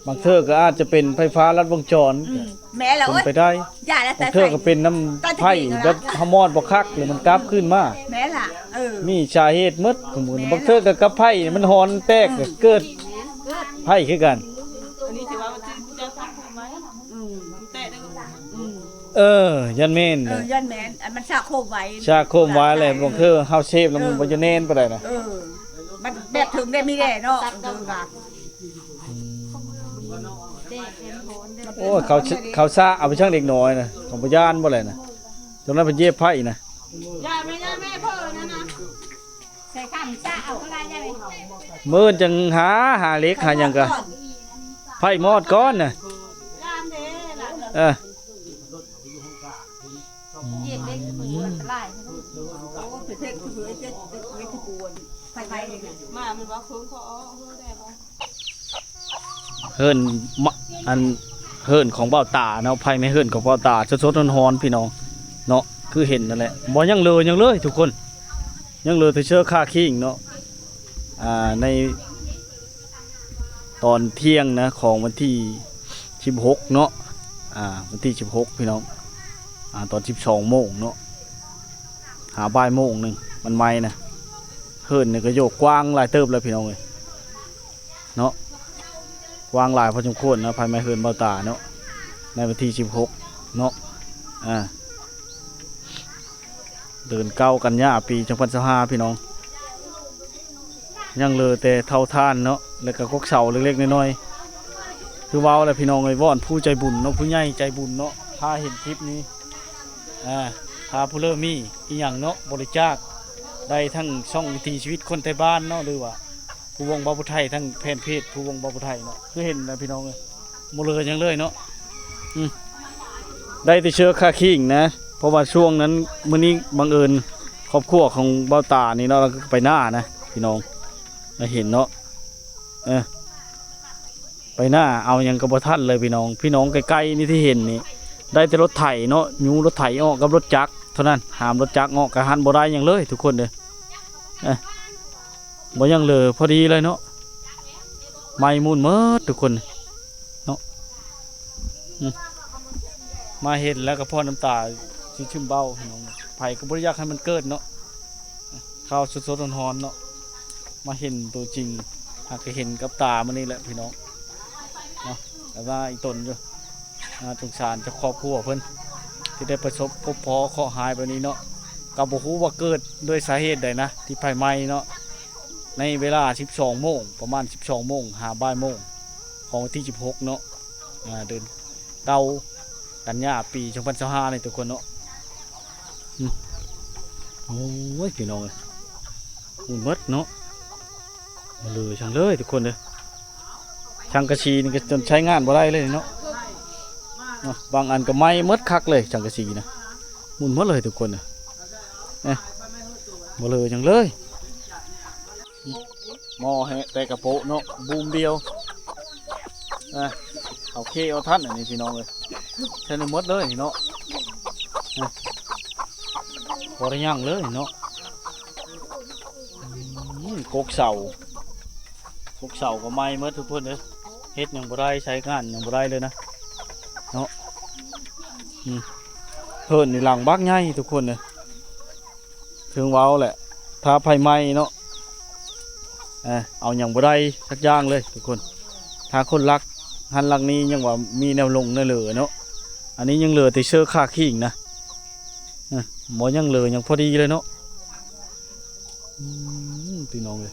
ບາງເທື່ອກໍອາດຈະເປັນໄຟຟ້າລັດວົງຈອນ ອືມ ແມ່ນລະ ເປັນໄປໄດ້ ໂອ້ຍ ຢ່າລະ ບາງເທື່ອກໍເປັນນຳໄຟແບບເຮົາມອດບໍ່ຄັກ ຫຼືມັນກັບຄືນມາ ແມ່ນລະ ເອີ ມີສາເຫດໝົດ ບາງເທື່ອກໍກັບໄຟມັນຮ້ອນແຕກ ອືມ ກໍເກີດໄຟຄືກັນ ອັນນີ້ຖືວ່າມັນຈະ ຈະ ອືມ ແຕກໄດ້ ອືມ ເອີ ຢ້ານແມ່ນ ເອີ ຢ້ານແມ່ນ ອັນມັນສະໂຄມໄວ ສະໂຄມໄວແຫຼະ ບາງເທື່ອເຮົາເຊບແລ້ວມັນ ເອີ ບໍ່ຈະແໜ້ນປານໃດນະ ເອີ ມັນແບບເຖິງໄດ້ມີແດ່ເນາະ ເອີ ໂອ້ຍ ເຂົາ ເຂົາສະເອົາໄປຊ່າງເດັກນ້ອຍນະ ເຂົາບໍ່ຢ້ານບໍ່ແຫຼະນະ ຕອນນັ້ນເພິ່ນຢຽບໄຟນະ ຢ່າແມ່ ຢ່າແມ່ ເພີ້ນັ້ນນະ ໃສ່ຂ້າງຊະເອົາກໍໄດ້ ຢ່າແມ່ ມື້ອື່ນຈັ່ງຫາ ຫາເຫຼັກຫາຫຍັງກະ ໄຟມອດກ່ອນນະ ເອີ ຢຽບເຫຼັກ ອັນຕະລາຍ ໂອ້ ເຜັດໆ ເຜັດໆ ເຜັດໆ ເຜັດໆ ໄຟໄໝ້ ມາ ມັນວ່າເຄິ່ງຂໍອອກ ເຮີແດ່ບໍ່ ເຮືອນ ມະ ອັນ ເຮືອນຂອງບ່າວຕາເນາະ ໄຟໄໝ້ເຮືອນຂອງບ່າວຕາ ສົດໆ ຮ້ອນໆ ພີ່ນ້ອງເນາະ ຄືເຫັນນັ້ນແຫຼະ ບໍ່ຍັງເຫຼືອຫຍັງເລີຍທຸກຄົນ ຍັງເຫຼືອແຕ່ເຊື້ອຄາຄີງເນາະ ອ່າ ໃນຕອນທ່ຽງນະ ຂອງວັນທີສິບຫົກເນາະ ອ່າ ວັນທີສິບຫົກ ພີ່ນ້ອງ ອ່າ ຕອນສິບສອງໂມງເນາະ ຫາບ່າຍໂມງໜຶ່ງ ມັນໄໝ້ນະ ເຮືອນນີ້ກໍໂຍກກວ້າງຫຼາຍເຕີບແລ້ວ ພີ່ນ້ອງເອີຍ ເນາະ ກວ້າງຫຼາຍພໍສົມຄວນນະ ໄຟໄໝ້ເຮືອນບ່າວຕາເນາະ ໃນວັນທີສິບຫົກເນາະ ອ່າ ເດືອນເກົ້າກັນຍາ ປີສອງພັນຊາວຫ້າ ພີ່ນ້ອງ ຍັງເຫຼືອແຕ່ເຕົາຖ່ານເນາະ ແລ້ວກໍກົກເສົາເລັກໆ ນ້ອຍໆ ຄືເວົ້າແຫຼະ ພີ່ນ້ອງເອີຍ ວອນຜູ້ໃຈບຸນເນາະ ຜູ້ໃຫຍ່ໃຈບຸນເນາະ ຖ້າເຫັນຄລິບນີ້ ອ່າ ຖ້າຜູ້ເລີມີອີ່ຫຍັງເນາະ ບໍລິຈາກໄດ້ທັງຊ່ອງວິຖີຊີວິດຄົນໄທບ້ານເນາະ ຫຼືວ່າພູວົງບ່າວຜູ້ໄທ ທັງແຟນເພຈພູວົງບ່າວຜູ້ໄທເນາະ ຄືເຫັນນະພີ່ນ້ອງເອີຍ ບໍ່ເຫຼືອຫຍັງເລີຍເນາະ ອືມ ໄດ້ແຕ່ເຊື້ອຄາຄີງນະ ເພາະວ່າຊ່ວງນັ້ນ ມື້ນີ້ບັງເອີນຄອບຄົວຂອງບ່າວຕານີ້ເນາະ ລາວກໍໄປນານະ ພີ່ນ້ອງ ລາວເຫັນເນາະ ເອີ ໄປນາເອົາຫຍັງກໍບໍ່ທັນເລີຍພີ່ນ້ອງ ພີ່ນ້ອງໃກ້ໆນີ້ທີ່ເຫັນນີ້ ໄດ້ແຕ່ລົດໄຖເນາະ ຍູ້ລົດໄຖອອກກັບລົດຈັກເທົ່ານັ້ນ ຫາມລົດຈັກເນາະ ກະຫັນບໍ່ໄດ້ຫຍັງເລີຍທຸກຄົນເດີ ເອີ ບໍ່ຫຍັງເຫຼືອ ພໍດີເລີຍເນາະ ໄໝ້ໝູນໝົດທຸກຄົນເນາະ ອືມ ມາເຫັນແລ້ວກໍພໍນ້ຳຕາຊິຊຶມເບົ້າພີ່ນ້ອງ ໃຜກໍບໍ່ໄດ້ຢາກໃຫ້ມັນເກີດເນາະ ຂ່າວສົດໆ ຮ້ອນໆ ເນາະ ມາເຫັນຕົວຈິງ ຫາກະເຫັນກັບຕາມື້ນີ້ແຫຼະພີ່ນ້ອງເນາະ ແຕ່ວ່າອີ່ຕົນຢູ່ ອ່າ ສົງສານເຈົ້າຄອບຄົວເພິ່ນ ທີ່ໄດ້ປະສົບພົບພໍເຄາະຮ້າຍແບບນີ້ເນາະ ກໍບໍ່ຮູ້ວ່າເກີດດ້ວຍສາເຫດໃດນະ ທີ່ໄຟໄໝ້ເນາະ ໃນເວລາສິບສອງໂມງ ປະມານສິບສອງໂມງຫາບ່າຍໂມງ ຂອງວັນທີສິບຫົກເນາະ ອ່າ ເດືອນເກົ້າ ກັນຍາ ປີສອງພັນຊາວຫ້ານີ້ທຸກຄົນເນາະ. ອືມ ໂອ້ຍ ພີ່ນ້ອງເອີຍ ໝຸ່ນໝົດເນາະ ບໍ່ເຫຼືອຫຍັງເລີຍທຸກຄົນເດີ. ສັງກະສີນີ້ກໍຈົນໃຊ້ງານບໍ່ໄດ້ເລີຍເນາະ ເນາະ ບາງອັນກໍໄໝ້ໝົດຄັກເລີຍ ສັງກະສີນະ ໝຸ່ນໝົດເລີຍທຸກຄົນເອີຍ ເອີ ບໍ່ເຫຼືອຫຍັງເລີຍ. ໝໍ້ແຮະແຕ່ກະໂປະເນາະ ບູມດຽວ ອ່ະ ເອົາເຄເອົາທັນອັນນີ້ພີ່ນ້ອງເອີຍ ໃສ່ໃນໝົດເລີຍເນາະ ອ່ະ ບໍ່ໄດ້ຫຍັງເລີຍເນາະ. ອືມ ກົກເສົາ ກົກເສົາກໍໄໝ້ໝົດທຸກຄົນເອີຍ ເຮັດຫຍັງບໍ່ໄດ້ ໃຊ້ງານຫຍັງບໍ່ໄດ້ເລີຍນະເນາະ. ອືມ ເຮືອນນີ້ຫຼັງບັກໃຫຍ່ທຸກຄົນເອີຍ ເຖິງເວົ້າແຫຼະ ຖ້າໄຟໄໝ້ເນາະ ເອີ ເອົາຫຍັງບໍ່ໄດ້ສັກຢ່າງເລີຍທຸກຄົນ. ຖ້າຄົນຫຼັກຫັ້ນຫຼັກນີ້ຍັງວ່າມີແນວຫຼົງແນວເຫຼືອເນາະ ອັນນີ້ຍັງເຫຼືອແຕ່ເຊີຄາຄີງນະ ເອີ ບໍ່ຍັງເຫຼືອຫຍັງພໍດີເລີຍເນາະ. ອືມ ພີ່ນ້ອງເອີຍ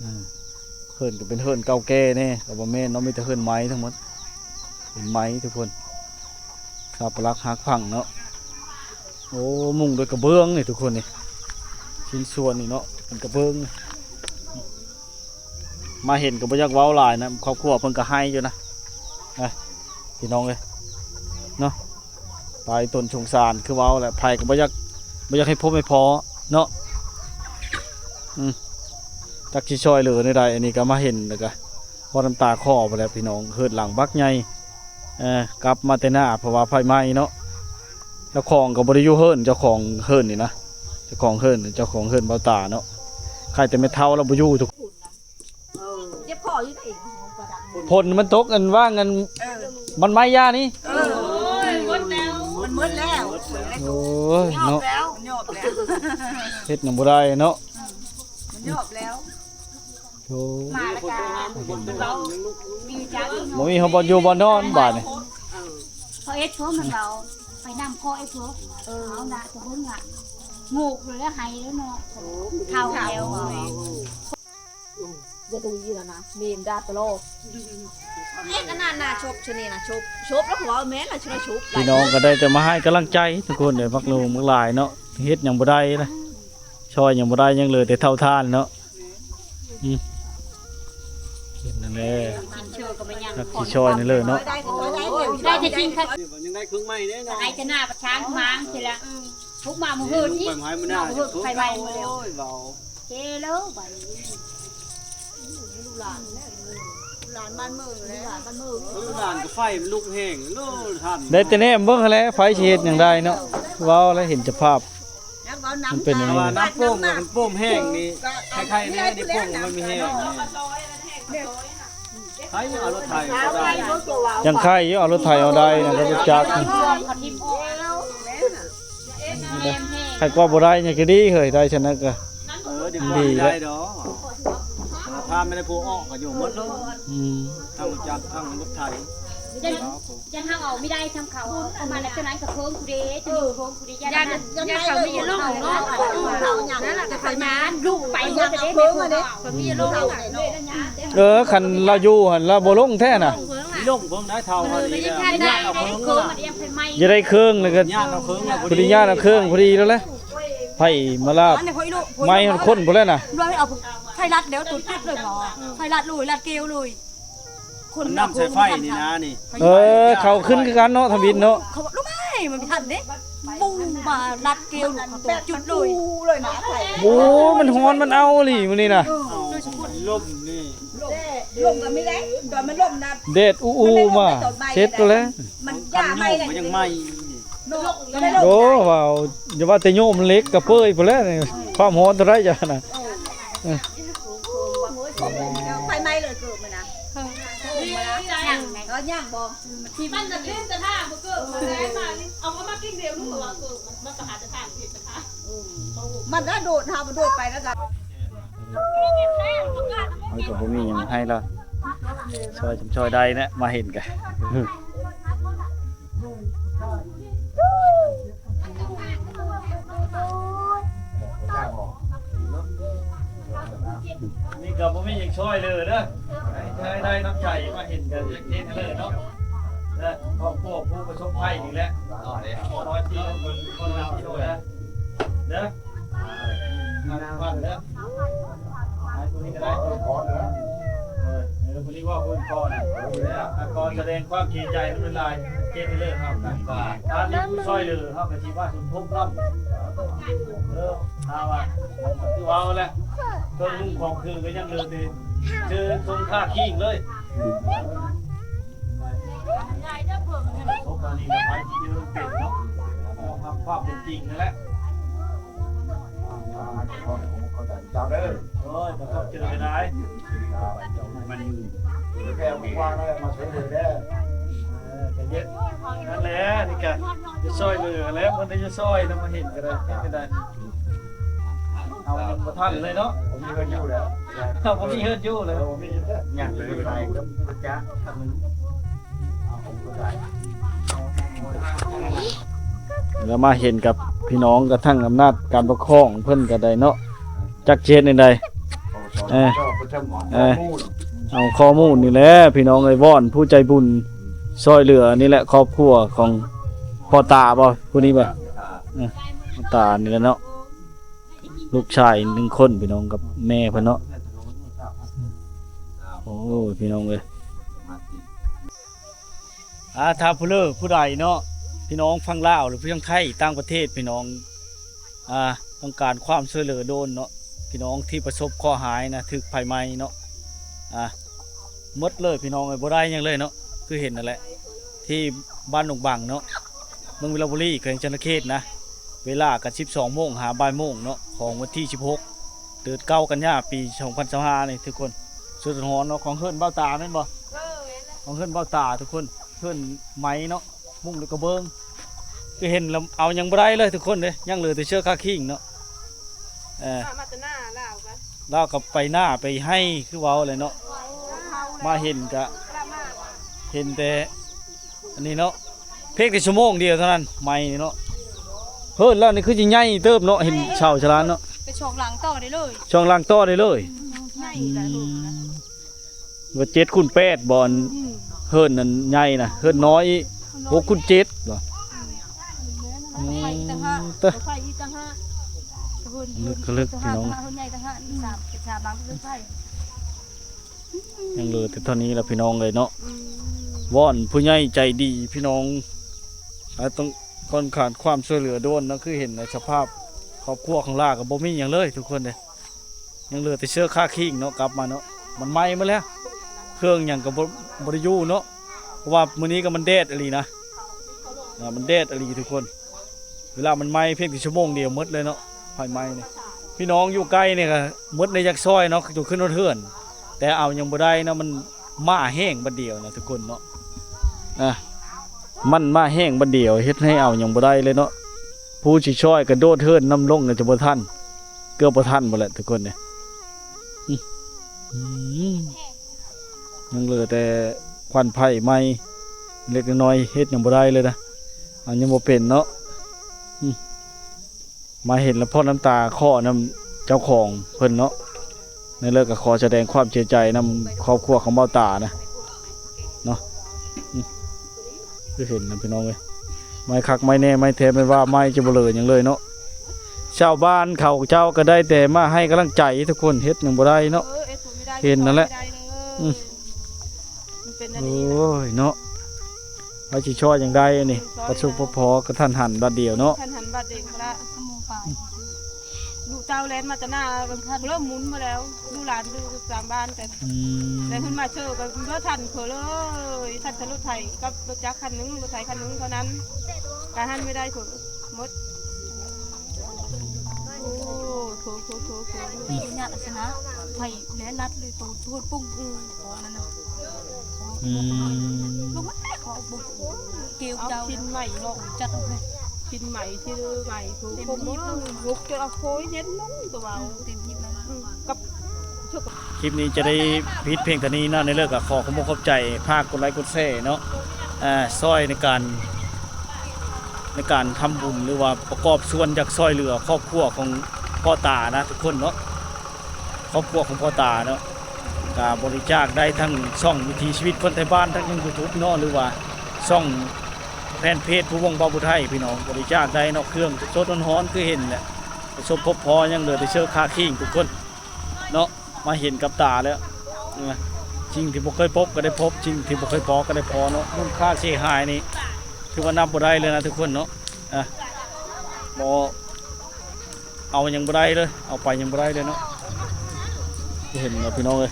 ອ່າ ເຮືອນກໍເປັນເຮືອນເກົ່າແກ່ແດ່ ກໍບໍ່ແມ່ນເນາະ ມີແຕ່ເຮືອນໄມ້ທັງໝົດ ເປັນໄມ້ທຸກຄົນ ເສົາປະຫຼັກຫັກພັງເນາະ. ໂອ້ ມຸງດ້ວຍກະເບື້ອງນີ້ທຸກຄົນນີ້ ຊິ້ນສ່ວນນີ້ເນາະ ເປັນກະເບື້ອງນີ້ ມາເຫັນກໍບໍ່ຢາກເວົ້າຫຼາຍນະ ຄອບຄົວເພິ່ນກໍໄຫ້ຢູ່ນະ ນະ ພີ່ນ້ອງເອີຍເນາະ. ຕາຍຕົນສົງສານ ຄືເວົ້າແຫຼະ ໃຜກໍບໍ່ຢາກ ບໍ່ຢາກໃຫ້ພົບໃຫ້ພໍເນາະ. ອືມ ຈັກຊິຊ່ອຍເຫຼືອແນວໃດ ອັນນີ້ກໍມາເຫັນແລ້ວກໍພໍນ້ຳຕາຄໍພຸ້ນແຫຼະພີ່ນ້ອງ ເຮືອນຫຼັງບັກໃຫຍ່ ເອີ ກັບມາແຕ່ໜ້າ ເພາະວ່າໄຟໄໝ້ເນາະ ເຈົ້າຂອງກໍບໍ່ໄດ້ຢູ່ເຮືອນ ເຈົ້າຂອງເຮືອນນີ້ນະ ເຈົ້າຂອງເຮືອນ ເຈົ້າຂອງເຮືອນເບົາຕາເນາະ ໃຄ່ແຕ່ແມ່ເຖົ້າລາວບໍ່ຢູ່ທຸກ ເຈັບຄໍຢູ່ເດ້ ຝົນມັນຕົກອັນວ່າງອັນ ເອີ ມັນໄໝ້ຢານີ້ ເອີ ມັນໝົດແລ້ວ ມັນໝົດແລ້ວ ໂອ້ຍເນາະ ມັນຍອບແລ້ວ ເຮັດຫຍັງບໍ່ໄດ້ເນາະ ມັນຍອບແລ້ວ ໂອ້ ມາແລ້ວກະ ບໍ່ມີເຮົາບ່ອນຢູ່ບ່ອນນອນບາດນີ້ ເອີ ເຂົາເຮັດໂຊມນຳເຮົາ ໄປນຳເຂົາເຮັດໂຊມ ເອີ ເອົາລະ ຈະເບິ່ງລະ ໂງກເລີຍ ໄຫ້ແລ້ວເນາະ ເຖົ້າແລ້ວ. ຢ່າດຸຍລະນະ ເມມດ່າຕະຫຼອດ ເຮັດອັນນັ້ນນະ ຊົບຊະນີ້ນະ ຊົບ ຊົບແລ້ວເຂົາວ່າແມ່ນລະ ຊະນະ ຊົບ ພີ່ນ້ອງກໍໄດ້ແຕ່ມາໃຫ້ກຳລັງໃຈທຸກຄົນເອີຍ ບັກຫຼວງບັກຫຼາຍເນາະ ເຮັດຫຍັງບໍ່ໄດ້ລະ ຊ່ອຍຫຍັງບໍ່ໄດ້ ຍັງເຫຼືອແຕ່ເຖົ້າທ່ານເນາະ. ອືມ ເຫັນນັ້ນແຫຼະ ຊິນເຊີກໍບໍ່ຍັງ ຈັກຊິຊ່ອຍແນວເລີເນາະ ໄດ້ແຕ່ສິ່ງ ຍັງໄດ້ເຄື່ອງໃໝ່ເດ້ເນາະ ໄອ້ຈະໜ້າປະຊາງມາງຊິລະ ທຸກມາມື້ເຮີດນີ້ ໄປໃໝ່ມື້ດຽວ ໂອ້ຍ ເວົ້າ ເຈໂລບາດນີ້ ລູກຫຼານ ຫຼານບ້ານເມືອງແຫຼະ ຫຼານບ້ານເມືອງ ລູກຫຼານກໍໄຟມັນລຸກແຮງໂລດທ່ານ ໄດ້ແຕ່ແນມເບິ່ງຫັ້ນແຫຼະ ໃຜຊິເຮັດຫຍັງໄດ້ເນາະ ເວົ້າແລ້ວເຫັນສະພາບ ມັນເປັນຢ່າງນີ້ ແຕ່ວ່ານ້ຳໂປ່ງມັນໂປ່ງແຮງນີ້ ໄຄໆແດ່ ນີ້ໂປ່ງມັນມີແຮງນີ້ ໃຜເອົາລົດໄຖເອົາໄດ້ ຍັງໃຄຢູ່ ເອົາລົດໄຖເອົາໄດ້ນະ ລົດຈັກ ໃຄກວ່າບໍ່ໄດ້ຫຍັງກໍດີເຮີ້ຍ ໄດ້ຊັ້ນນະກໍ ເອີ ດີແລ້ວ ຖ້າບໍ່ໄດ້ຜູ້ອອກກໍຢູ່ໝົດເລີຍ ອືມ ທັງລົດຈັກທັງລົດໄຖ ຈັ່ງເຮົາເອົາບໍ່ໄດ້ຊ່ຳເຂົາ ເອົາມາແລ້ວ ເທົ່ານັ້ນກໍເພິ່ງຜູ້ເດ ຈະມີເພິ່ງຜູ້ເດ ຢ້ານ ຢ້ານເຂົາມີຢູ່ລົງເນາະ ນັ້ນລະ ແຕ່ຂ້ອຍມາລຸໄປໝົດເດ້ ເພິ່ງເດ້ ເຂົາມີຢູ່ລົງ ເອີ ຄັນລາວຢູ່ຫັ້ນລາວບໍ່ລົງແທ້ນະ ມີລົງເພິ່ງໄດ້ເທົ່າອັນນີ້ ຢ້ານເອົາເພິ່ງລະ ຢ່າໄດ້ເຄື່ອງແລ້ວກໍ ຢ້ານເອົາເພິ່ງລະ ຜູ້ນີ້ຢ້ານເອົາເຄື່ອງ ຜູ້ນີ້ລະ ໄຟມາລາບ ໄໝ້ຮອດຄົນພຸ້ນແຫຼະນະ ໄຟລັດແລ້ວ ຕົວຈຸດເລີຍ ໄຟລັດເລີຍ ລັດເກວເລີຍ ຄົນ ນ້ຳໃສ່ໄຟນີ້ນະນີ້ ເອີ ເຂົາຂຶ້ນຄືກັນເນາະ ທຳອິດເນາະ ເຂົາວ່າ ລູກໄມ້ ມັນບໍ່ທັນເດ້ ປຸ້ງມາລັດເກວ ເຂົາຕົກຈຸດເລີຍ ເລີຍນະ ໂອ້ ມັນຮ້ອນ ມັນເອົາອີ່ຫຼີມື້ນີ້ນະ ເອີ ລົມນີ້ ລົມກໍມີໄດ໋ ຕອນມັນລົມນະ ແດດອູໆມາ ເສັດໂຕແລ້ວ ມັນຢາໄໝ້ ມັນຍັງໄໝ້ ໂອ້ ວ່າ ຢ່າວ່າແຕ່ໂຍມເຫຼັກກະເປີຍພຸ້ນແຫຼະ ຄວາມຮ້ອນເທົ່າໃດຈ້ະນະ ເອີ ໄຟໄໝ້ເລີຍເກີບມັນນະ ຍັງ ເອີ ຍັງບໍ່ ມັນຈະຂຶ້ນກະທະບໍ່ເກີບ ເອົາມາກິນດຽວ ລູກວ່າເກີບ ມັນກໍຫາແຕ່ທາງເຮັດກະທະ ມັນກໍໂດດ ຫາບໍ່ໂດດໄປແລ້ວກະ ມັນກໍບໍ່ມີຫຍັງໃຫ້ລະ ຊ່ອຍ ຊ່ອຍໄດ້ນະ ມາເຫັນກະ ນີ້ກໍບໍ່ມີຫຍັງຊ່ອຍເລີຍເດີ ໄດ້ນ້ຳໃຈມາເຫັນກັນເຮັດເລີເນາະ ແລະຄອບຄົວຜູ້ປະສົບໄພນີ້ແຫຼະ ຂໍນ້ອຍທີ່ເພິ່ນ ຂໍນ້ອຍທີ່ໂດຍນະ ເດີ ບ້ານເດີ ໃຫ້ຜູ້ນີ້ກໍໄດ້ ເອີ ຜູ້ນີ້ເວົ້າເພິ່ນຂໍນະ ກໍສະແດງຄວາມເຄໃຈນຳຫຼາຍ ເຮັດເລີເຮົານະ ຖ້າມີຜູ້ຊ່ອຍເຫຼືອ ເຮົາກໍຊິວ່າສົມທົບນຳ ເອີ ຖ້າວ່າ ຄືເວົ້າແຫຼະ ເຄື່ອງນຸ່ງຂອງຄືນກໍຍັງເຫຼືອແຕ່ ເຈີຊົງຄາຄີງເລີຍ ໂຊການີກັບໃຜທີ່ເຈີເປັນເນາະ ຍອມຮັບຄວາມເປັນຈິງນັ້ນແຫຼະ ເຈົ້າເດີ ໂອ້ຍ ປະສົບເຈີໄດ້ ມັນແຜ່ກວ້າງແລ້ວ ມາຊ່ວຍເຫຼືອແດ່ ເອີ ກະເຮັດນັ້ນແຫຼະ ນີ້ກະຈະຊ່ອຍເຫຼືອແຫຼະ ເພິ່ນໄດ້ຈະຊ່ອຍນຳ ມາເຫັນກໍໄດ້ ເຮັດໄດ້ ເຮົາຍັງບໍ່ທັນເລີຍເນາະ ບໍ່ມີເຮືອນຢູ່ແລ້ວ ເຮົາບໍ່ມີເຮືອນຢູ່ເລີຍ ບໍ່ມີ ຍັງເລີຍ ແລ້ວມາເຫັນກັບພີ່ນ້ອງ ກັບທາງອຳນາດການປົກຄອງເພິ່ນກໍໄດ້ເນາະ ຈັກຊິເຮັດແນວໃດ ເອີ ເອີ ເອົາຂໍ້ມູນນີ້ແຫຼະພີ່ນ້ອງເອີຍ ວອນຜູ້ໃຈບຸນຊ່ອຍເຫຼືອນີ້ແຫຼະ ຄອບຄົວຂອງພໍ່ຕາບໍ່ ຜູ້ນີ້ບໍ່ ເອີ ພໍ່ຕານີ້ແຫຼະເນາະ ລູກຊາຍໜຶ່ງຄົນພີ່ນ້ອງກັບແມ່ເພິ່ນເນາະ ໂອ້ຍ ພີ່ນ້ອງເອີຍ ອາ ຖ້າຜູ້ເລີ ຜູ້ໃດເນາະ ພີ່ນ້ອງຝັ່ງລາວ ຫຼື ຜູ້ທາງໄທ ຕ່າງປະເທດ ພີ່ນ້ອງ ອາ ຕ້ອງການຄວາມຊ່ວຍເຫຼືອດ່ວນເນາະ ພີ່ນ້ອງທີ່ປະສົບເຄາະຮ້າຍນະ ຖືກໄຟໄໝ້ເນາະ ອາ ໝົດເລີຍພີ່ນ້ອງເອີຍ ບໍ່ໄດ້ຫຍັງເລີຍເນາະ ຄືເຫັນນັ້ນແຫຼະ ທີ່ບ້ານດົງບັງເນາະ ເມືອງວິລະບູລີ ແຂວງສະຫວັນນະເຂດນະ ເວລາກະສິບສອງໂມງຫາບ່າຍໂມງເນາະ ຂອງວັນທີສິບຫົກ ເດືອນເກົ້າ ກັນຍາ ປີສອງພັນຊາວຫ້ານີ້ທຸກຄົນ ສົດໆຮ້ອນໆເນາະ ຂອງເຮືອນບ່າວຕາແມ່ນບໍ່? ເອີ ຂອງເຮືອນບ່າວຕາທຸກຄົນ ເຮືອນໄມ້ເນາະ ມຸງດ້ວຍກະເບື້ອງ ຄືເຫັນແລ້ວເອົາຫຍັງບໍ່ໄດ້ເລີຍທຸກຄົນເດ້ ຍັງເຫຼືອແຕ່ເສື້ອຄາຄີງເນາະ ເອີ ມາແຕ່ນາລາວກະ ລາວກໍໄປນາໄປໄຮ່ຄືເວົ້າແຫຼະເນາະ ມາເຫັນກະເຫັນແຕ່ອັນນີ້ເນາະ ພຽງແຕ່ຊົ່ວໂມງດຽວເທົ່ານັ້ນໄໝ້ນີ້ເນາະ ເຮີດແລ້ວນີ້ຄືຊິໃຫຍ່ເຕີບເນາະ ເຫັນເສົາສະຫຼານເນາະ ໄປຊ່ອງຫຼັງຕໍ່ໄດ້ເລີຍ ຊ່ອງຫຼັງຕໍ່ໄດ້ເລີຍ ໃຫຍ່ແລ້ວ ອືມ ວ່າເຈັດຄູນແປດບໍ່ ອັນ ອືມ ເຮືອນນັ້ນໃຫຍ່ນະ ເຮືອນນ້ອຍອີກຫົກຄູນເຈັດບໍ່ ອືມ ໄຟອີກຕ່າງຫາກ ເຕີ ໄຟອີກຕ່າງຫາກ ເລິກກະເລິກພີ່ນ້ອງ ເຮືອນໃຫຍ່ຕ່າງຫາກ ສາມ ເປັນສາມຫຼັງເຮືອນໄຟ ຍັງເຫຼືອແຕ່ເທົ່ານີ້ລະພີ່ນ້ອງເອີຍເນາະ ອືມ ວອນຜູ້ໃຫຍ່ໃຈດີພີ່ນ້ອງ ອາ ຕ້ອງ ຕ້ອງການຄວາມຊ່ວຍເຫຼືອດ່ວນເນາະ ຄືເຫັນໃນສະພາບຄອບຄົວຂອງລາວກໍບໍ່ມີຫຍັງເລີຍທຸກຄົນເດ້ ຍັງເຫຼືອແຕ່ເສື້ອຄາຄີງເນາະ ກັບມາເນາະ ມັນໄໝ້ໝົດແລ້ວ ເຄື່ອງຫຍັງກໍບໍ່ ບໍ່ໄດ້ຢູ່ເນາະ ເພາະວ່າມື້ນີ້ກໍມັນແດດອີ່ຫຼີນະ ອາ ມັນແດດອີ່ຫຼີທຸກຄົນ ເວລາມັນໄໝ້ພຽງແຕ່ຊົ່ວໂມງດຽວໝົດເລີຍເນາະ ໄຟໄໝ້ນີ້ ພີ່ນ້ອງຢູ່ໃກ້ນີ້ກໍໝົດແລ້ວ ຢາກຊ່ອຍເນາະ ຈົນຂຶ້ນຮອດເຮືອນ ແຕ່ເອົາຫຍັງບໍ່ໄດ້ເນາະ ມັນມາແຮງບາດດຽວນະທຸກຄົນເນາະ ອາ ມັນມາແຮງບາດດຽວ ເຮັດໃຫ້ເອົາຫຍັງບໍ່ໄດ້ເລີຍເນາະ ຜູ້ຊິຊ່ອຍກະໂດດເຫີນນຳລົງກໍຈະບໍ່ທັນ ເກືອບບໍ່ທັນພຸ້ນແຫຼະທຸກຄົນເອີຍ ອືມ ອືມ ຍັງເຫຼືອແຕ່ຄວັນໄຟໄໝ້ເລັກນ້ອຍ ເຮັດຫຍັງບໍ່ໄດ້ເລີຍນະ ອັນຍັງບໍ່ເປັນເນາະ ອືມ ມາເຫັນແລ້ວພໍ້ນ້ຳຕາຄໍ້ນຳເຈົ້າຂອງເພິ່ນເນາະ ໃນເລີກກໍຂໍສະແດງຄວາມເສຍໃຈນຳຄອບຄົວຂອງບ່າວຕານະເນາະ ອືມ ຄືເຫັນນະພີ່ນ້ອງເອີຍ ໄມ້ຄັກໄມ້ແນ່ໄມ້ແທ້ ແມ່ນວ່າໄມ້ຈະບໍ່ເຫຼືອຫຍັງເລີຍເນາະ ຊາວບ້ານເຂົາເຈົ້າກໍໄດ້ແຕ່ມາໃຫ້ກຳລັງໃຈທຸກຄົນ ເຮັດຫຍັງບໍ່ໄດ້ເນາະ ເອີ ເຮັດບໍ່ໄດ້ ເຫັນນັ້ນແຫຼະ ບໍ່ໄດ້ເລີຍ ອືມ ມັນເປັນອັນນີ້ນະ ໂອ້ຍເນາະ ໃຜຊິຊ່ອຍຫຍັງໄດ້ອັນນີ້ ປະສົບປະພໍກະທັນຫັນບາດດຽວເນາະ ທັນຫັນບາດດຽວລະ ລູກເຕົ້າແລ່ນມາແຕ່ໜ້າ ເລີ່ມໝູນມາແລ້ວ ລູກຫຼານຢູ່ຕາມບ້ານກັນ ອືມ ແລ້ວເພິ່ນມາເຊີກໍບໍ່ທັນເຂົາເລີຍ ທັນແຕ່ລົດໄຖກັບລົດຈັກຄັນໜຶ່ງ ລົດໄຖຄັນໜຶ່ງເທົ່ານັ້ນ ກະຫັນໄປໄດ້ເຂົາໝົດ ໂອ້ ໂຖ ໂຖ ໂຖ ໂຖ ຍາດອັດຊະນະ ໄຟແລ່ນລັດເລີຍ ໂຕໂຕປຸ້ງ ອືມ ອືມ ເອົາພິນໃໝ່ເນາະ ຈັດເອົາພິນໃໝ່ ທີ່ໃໝ່ ໂຖ ເຕັມຮີບເລີຍ ຫົກ ຈົນເອົາໂຄຍເຮັດນຳຕົວເອົາ ເຕັມຮີບເລີຍ ອືມ ກັບ ຄລິບນີ້ຈະໄດ້ປິດພຽງເທົ່ານີ້ເນາະ ໃນເລີກກໍຂໍຂອບອົກຂອບໃຈ ຝາກກົດໄລກົດແຊເນາະ ເອີ ຊ່ອຍໃນການ ໃນການທຳບຸນ ຫຼືວ່າປະກອບສ່ວນຢາກຊ່ອຍເຫຼືອຄອບຄົວຂອງພໍ່ຕານະທຸກຄົນເນາະ ຄອບຄົວຂອງພໍ່ຕາເນາະ ກະບໍລິຈາກໄດ້ທັງຊ່ອງວິຖີຊີວິດຄົນໄທບ້ານ ທັງ YouTube ເນາະ ຫຼືວ່າຊ່ອງແຟນເພຈພູວົງເບົາຜູ້ໄທ ພີ່ນ້ອງ ບໍລິຈາກໄດ້ເນາະ ເຄື່ອງສົດໆຮ້ອນໆ ຄືເຫັນແຫຼະ ປະສົບພົບພໍຫຍັງເຫຼືອແຕ່ເຊີຄາຄີງທຸກຄົນເນາະ ມາເຫັນກັບຕາແລ້ວ ເອີ ສິ່ງທີ່ບໍ່ເຄີຍພົບກໍໄດ້ພົບ ສິ່ງທີ່ບໍ່ເຄີຍພໍກໍໄດ້ພໍເນາະ ມູນຄ່າເສຍຫາຍນີ້ຖືວ່ານັບບໍ່ໄດ້ເລີຍນະທຸກຄົນເນາະ ອ່າ ບໍ່ ເອົາຫຍັງບໍ່ໄດ້ເລີຍ ເອົາໄປຫຍັງບໍ່ໄດ້ເລີຍເນາະ ເຫັນເນາະ ພີ່ນ້ອງເອີຍ